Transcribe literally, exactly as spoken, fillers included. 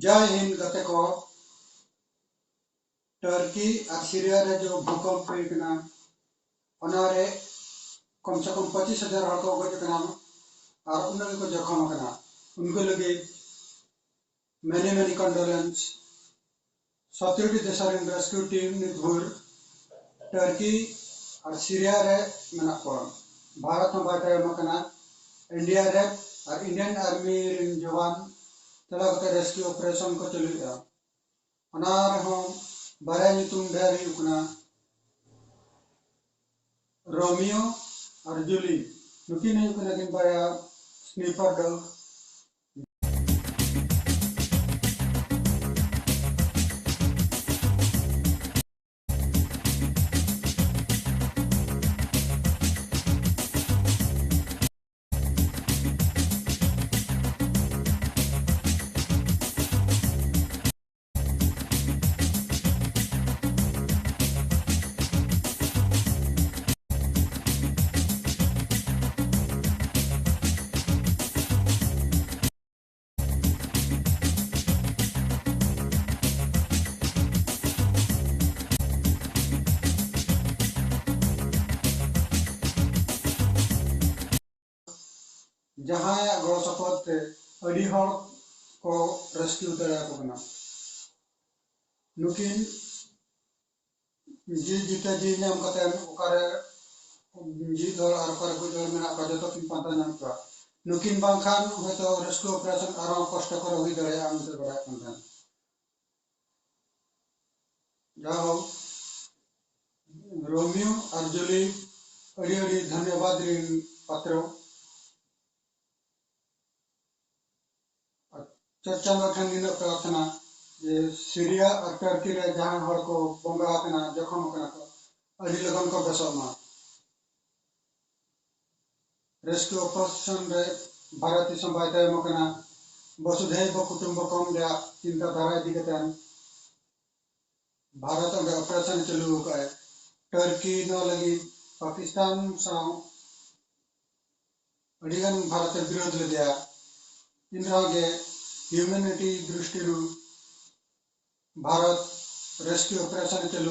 ᱡᱟᱭ ᱦᱤᱱᱫ ᱜᱟᱛᱮ ᱠᱚ, ᱴᱟᱨᱠᱤ ᱟᱨ ᱥᱤᱨᱤᱭᱟ ᱨᱮ ᱡᱚ ᱵᱷᱩᱠᱚᱢᱯ ᱦᱩᱭ ᱠᱟᱱᱟ, ᱚᱱᱟ ᱨᱮ ᱠᱚᱢ ᱥᱮ ᱠᱚᱢ ᱯᱚᱸᱪᱤᱥ ᱦᱟᱡᱟᱨ ᱦᱚᱲ ᱠᱚ ᱜᱚᱡ ᱟᱠᱟᱱᱟ ᱟᱨ ᱩᱱᱟᱹᱜ ᱜᱮᱠᱚ ᱡᱚᱠᱷᱚᱢ ᱟᱠᱟᱱᱟ᱾ ᱩᱱᱠᱩ ᱞᱟᱹᱜᱤᱫ many many condolence᱾ ᱥᱚᱛᱨᱚᱴᱤ ᱫᱮᱥ ᱨᱮᱱ ᱨᱮᱥᱠᱤᱭᱩ ᱴᱤᱢ ᱱᱤᱛ ᱵᱷᱳᱨ ᱴᱟᱨᱠᱤ ᱟᱨ ᱥᱤᱨᱤᱭᱟ ᱨᱮ ᱢᱮᱱᱟᱜ ᱠᱚᱣᱟ᱾ ᱵᱷᱟᱨᱚᱛ ᱦᱚᱸ ᱵᱟᱭ ᱛᱟᱭᱚᱢ ᱟᱠᱟᱱᱟ᱾ ᱤᱱᱰᱤᱭᱟ ᱨᱮ ᱟᱨ ᱤᱱᱰᱤᱭᱟᱱ ᱟᱨᱢᱤ ᱨᱮᱱ ᱡᱚᱣᱟᱱ ᱪᱟᱞᱟᱣ ᱠᱟᱛᱮ ᱨᱮᱥᱠᱤᱭᱩ ᱚᱯᱟᱨᱮᱥᱚᱱ ᱠᱚ ᱪᱟᱹᱞᱩᱭᱮᱫᱼᱟ᱾ ᱚᱱᱟ ᱨᱮᱦᱚᱸ ᱵᱟᱨᱭᱟ ᱧᱩᱛᱩᱢ ᱰᱷᱮᱨ ᱦᱩᱭᱩᱜ ᱠᱟᱱᱟ, ᱨᱳᱢᱤᱭᱳ ᱟᱨ ᱡᱩᱞᱤ᱾ ᱱᱩᱠᱤᱱ ᱦᱩᱭᱩᱜ ᱠᱟᱱᱟ ᱠᱤᱱ ᱵᱟᱨᱭᱟ ᱥᱱᱤᱯᱟᱨ ᱰᱚᱜᱽ᱾ ᱡᱟᱦᱟᱸᱭᱟᱜ ᱜᱚᱲᱚ ᱥᱚᱯᱚᱦᱚᱫ ᱛᱮ ᱟᱹᱰᱤ ᱦᱚᱲ ᱠᱚ ᱨᱮᱥᱠᱤᱭᱩ ᱫᱟᱲᱮᱭᱟᱠᱚ ᱠᱟᱱᱟ᱾ ᱱᱩᱠᱤᱱ ᱡᱤᱣᱤ ᱡᱤᱛᱟᱹ ᱡᱤᱣᱤ ᱧᱟᱢ ᱠᱟᱛᱮ ᱚᱠᱟᱨᱮ ᱡᱤᱣᱤᱫ ᱦᱚᱲ ᱟᱨ ᱚᱠᱟᱨᱮ ᱜᱚᱡ ᱦᱚᱲ ᱢᱮᱱᱟᱜ ᱠᱚᱣᱟ, ᱡᱚᱛᱚ ᱠᱤᱱ ᱯᱟᱱᱛᱟ ᱧᱟᱢ ᱠᱚᱣᱟ᱾ ᱱᱩᱠᱤᱱ ᱵᱟᱝᱠᱷᱟᱱ ᱦᱚᱭᱛᱚ ᱨᱮᱥᱠᱤᱭᱩ ᱚᱯᱟᱨᱮᱥᱚᱱ ᱟᱨᱦᱚᱸ ᱠᱚᱥᱴᱚᱠᱚᱨ ᱦᱩᱭ ᱫᱟᱲᱮᱭᱟᱜᱼᱟ ᱢᱮᱱᱛᱮ ᱵᱟᱲᱟᱭᱚᱜ ᱠᱟᱱ ᱛᱟᱦᱮᱸᱱ᱾ ᱡᱟᱭᱦᱳᱠ, ᱨᱳᱢᱤᱭᱳ ᱟᱨ ᱡᱩᱞᱤ ᱟᱹᱰᱤ ᱟᱹᱰᱤ ᱫᱷᱚᱱᱭᱚᱵᱟᱫ ᱨᱤᱱ ᱯᱟᱛᱨᱚ᱾ ᱟᱨ ᱪᱚᱴ ᱪᱟᱸᱫᱚ ᱴᱷᱮᱱ ᱱᱤᱱᱟᱹᱜ ᱯᱨᱟᱨᱛᱷᱱᱟ ᱡᱮ ᱥᱤᱨᱤᱭᱟ ᱟᱨ ᱴᱟᱨᱠᱤ ᱨᱮ ᱡᱟᱦᱟᱸᱭ ᱦᱚᱲ ᱠᱚ ᱵᱚᱸᱜᱟ ᱟᱠᱟᱱᱟ, ᱡᱚᱠᱷᱚᱢ ᱟᱠᱟᱱᱟ ᱠᱚ, ᱟᱹᱰᱤ ᱞᱚᱜᱚᱱ ᱠᱚ ᱵᱮᱥᱚᱜ ᱢᱟ᱾ ᱨᱮᱥᱠᱤᱭᱩ ᱚᱯᱟᱨᱮᱥᱚᱱ ᱨᱮ ᱵᱷᱟᱨᱚᱛ ᱫᱤᱥᱚᱢ ᱵᱟᱭ ᱛᱟᱭᱚᱢ ᱟᱠᱟᱱᱟ᱾ ᱵᱚᱥᱩᱫᱷᱮᱭᱵᱷᱚ ᱠᱩᱴᱩᱢᱵᱚᱠᱚᱢ ᱨᱮᱭᱟᱜ ᱪᱤᱱᱛᱟ ᱫᱷᱟᱨᱟ ᱤᱫᱤ ᱠᱟᱛᱮ ᱵᱷᱟᱨᱚᱛ ᱚᱸᱰᱮ ᱚᱯᱟᱨᱮᱥᱚᱱ ᱮ ᱪᱟᱹᱞᱩ ᱟᱠᱟᱫᱼᱟᱭ᱾ ᱴᱟᱨᱠᱤ ᱱᱚᱣᱟ ᱞᱟᱹᱜᱤᱫ ᱯᱟᱠᱤᱥᱛᱟᱱ ᱥᱟᱶ ᱟᱹᱰᱤᱜᱟᱱ ᱵᱷᱟᱨᱚᱛ ᱮ ᱵᱤᱨᱳᱫ ᱞᱮᱫᱮᱭᱟ᱾ ᱮᱱ ᱨᱮᱦᱚᱸ ᱜᱮ ହ୍ୟୁମାନିଟି ଦୃଷ୍ଟିରୁ ଭାରତ ରେସ୍କ୍ୟୁ ଅପରେସନ୍ ଚାଲୁ